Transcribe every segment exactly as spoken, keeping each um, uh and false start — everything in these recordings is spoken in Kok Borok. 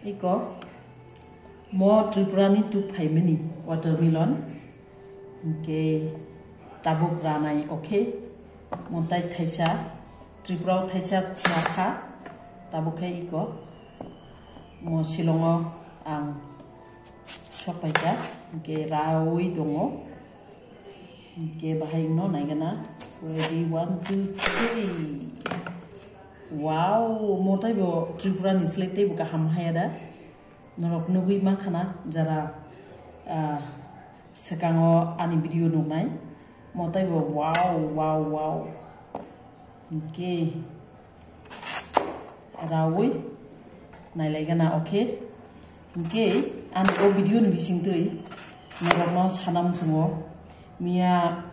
Iko mo Tripura ni tuk phaimani watermelon. Hingke tabuk ranai okhe. Mo tai thaisa, Tripura o thaisa rakha. Tabuk khe iko mo Shillong o ang sokpaikha. Hingke raui tongo. Hingke bahai no naigana. Ready, one, two, three. Wow, mo taibo Tripura ni slai teibo kaham haya da. Norok nugui mankha na jara, ah, swkango ani video nuknai. Mo taibo wow, wow, wow. Hingke raui nailaigana, okhe. Hingke ani o video ni bisingtwi norokno sanam sungo. Miya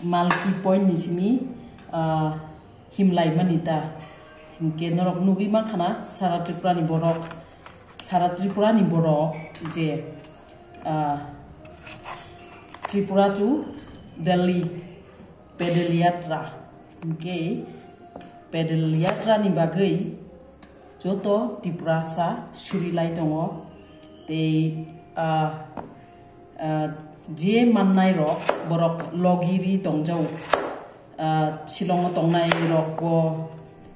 Malki point ni simi, ah, himlai mani ta. Hingke norok nugui mankha na sara Tripura ni borok, sara Tripura ni borok je, ah, Tripura to Delhi pedal yatra. Hingke pedal yatra ni bagwi joto Tiprasa suri lai tongo. Tei, ah, ah, je mannai rok borok logi ri tongjao. Ah, Shillong o tongnai rok bo,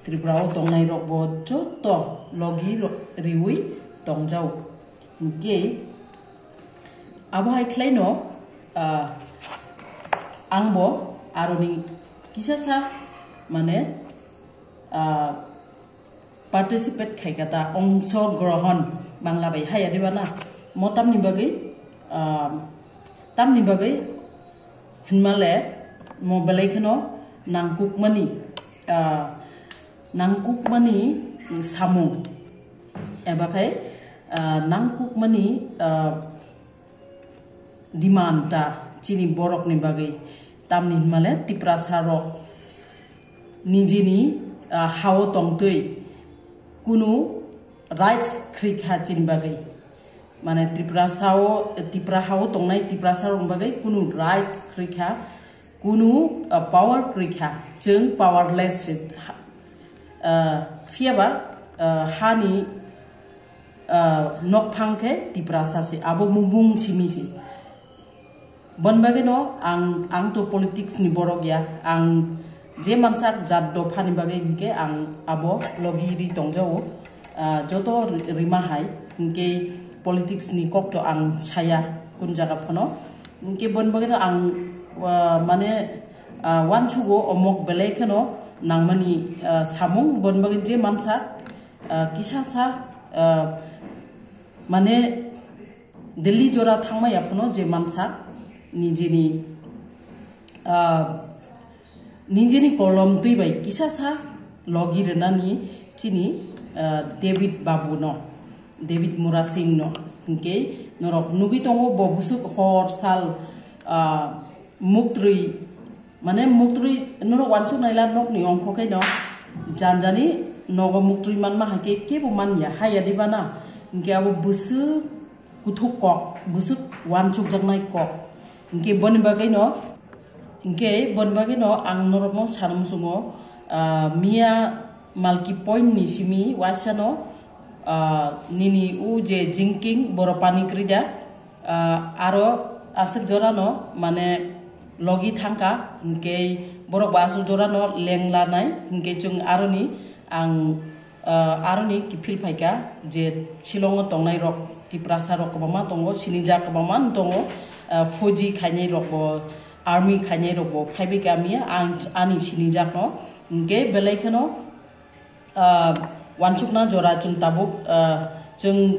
Tripura o tongnai rok bo joto logi ro-, riui tongjao. Hingke abo hai khlaino, ah, angbo aroni kisasa mane, ah, participate khaikha ta, ongso grohon Bangla bai haya diba na? Mo tamni bagwi, ah, tamni bagwi hinmale mo belai kheno nangkukmani, ah, nangkukmani samung eba khai, ah, nangkukmani, ah, demand ta chini borok ni bagwi, tamni hinmale Tiprasa rok nijini, ah, hao tongtwi kunu rights khri kha chini bagwi, mane Tiprasa o, Tipra hao tongnai Tiprasa rok bagwi kunu rights khri kha, kunu, ah, power khri kha, chwng powerless se, ah, phiyaba, ah, hani ah, nokphang khe Tiprasa se, abo mubung simi se. Bon bagwi no ang, ang to politics ni borok ya, ang je mansak jat dopha ni bagwi hinkhe ang abo logi ri tongjao, ah, joto ri-, rima hai hinkhe politics ni kok to ang saya kun jaga phano. Hinkhe bon bagwi no ang, ah, mane, ah, wansugo omok belai kheno nangmani, ah, samung bon bagwi je mansak, ah, kisasa, ah, mane Delhi jora thangma yaphano je mansa nijeni, ah, nijeni kolom twi bai kisasa logi rwnani chini, ah, David Babu no, David Murasing no, hinkhe norok nugwi tongo bo busuk hor sal, ah, muktwi Mane muktwi norok wansuk naila nokni ongkho khe no janjani nogo muktwi manma hai khe kebo manya haya diba na? Hinkhe abo bwswk kuthuk kok, bwswk wansukjaknai kok. Hinkhe boni bagwi no, hinkhe boni bagwi no ang norokno sana muchungo, ah, miya Malki point ni simi waisa no, ah, nini o je jingking boro pani kwrwi da, ah, aro aswk jora no mane logi thangkha, hinkhe borok bo aswk jora no lenglanai, hinkhe chwng aroni ang, ah, aroni kiphil phaikha je Shillong o tongnai rok Tiprasa rok kwbangma tongo, sinijak kwbangma tongo, ah, fauji khainai rok bo, army khainai rok bo phaibai kha miya ang ani sinijak no, hinkhe belai kheno, ah, wansukna jora chwng tabuk, ah, chwng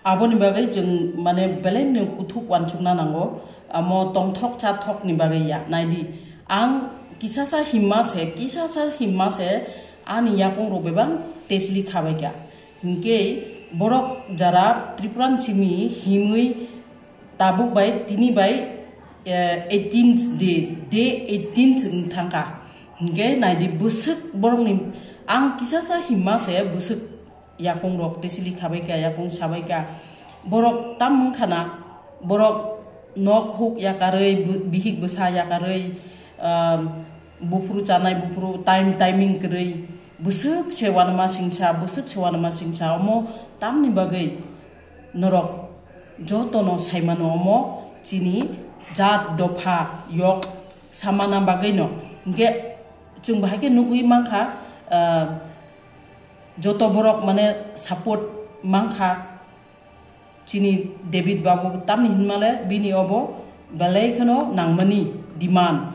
aboni bagwi chwng mane belai no kuthuk wansukna nango, amo tongthok chathok ni bagwi ya. Naidi, ang kisasa himma se, kisasa himma se ani yakung rok bebak tesli khabai kha. Hinkhe borok jara Tripura ni simi himwi tabuk bai tini bai, eh, eighteenth day, day eighteenth wng thangkha. Hinkhe naidi bwswk borokni ang kisasa himma se bwswk yakung rok tesili khabai kha, yakung sabai kha. Borok tam wng khana, borok nok huk yakarwi, bu-, bihik bwsa yakarwi, ah, buphuru chanai buphuru time timing kwrwi, Bwswk se wanama singsa, bwswk se wanama singsa, omo tamni bagwi norok jotono saimano omo chini jat dopha yok samana bagwino. Hingke chwng bahai khe nugwi mankha, ah, joto borok mane support mankha. Chini David Babu tamni hinmale bini obo belai kheno nangmani demand.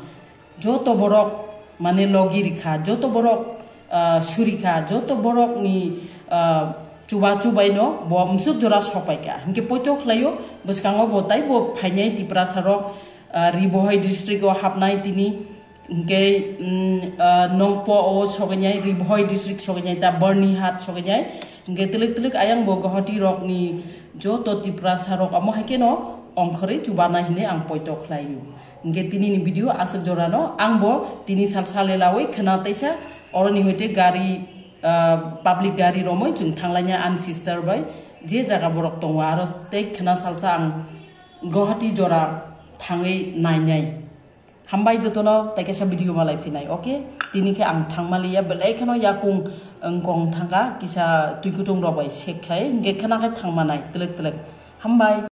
Joto borok mane logi rikha, joto borok, ah, surikha, joto borok ni, ah, chuba chubai no bo msuk jora sopaikha. Hinkhe poito khlaio bwskango bo taibo phainai Tiprasa rok, ah, Ribohoi district o hapnai tini. Hingke, mm, ah, Nongpo o soginyai, Ribhoi district soginyai, ta Byrnihat soginyai. Hingke tilik tilik ayang bo Guwahati rokni joto Tiprasa rok amo hai keno ongkhorwi chubana hinwi ang poito khlaio. Hingke tini ni video aswk jorano ang bo tini salsa lelawi khna taisa oroni hoite gari, ah, public gari romwi chwng thanglaina ani sister bai je jaga borok tongo aro tei khna salsa ang Guwahati jora thangwi nainai. Hambai jotono tei kaisa video malai phinai, okay? Tini khe ang thangmaliya, belai kheno yakung wngkong thangkha, kisa twi kutung rok bai sek khlai, hingke khna khe thangmanai, telek telek. Hambai.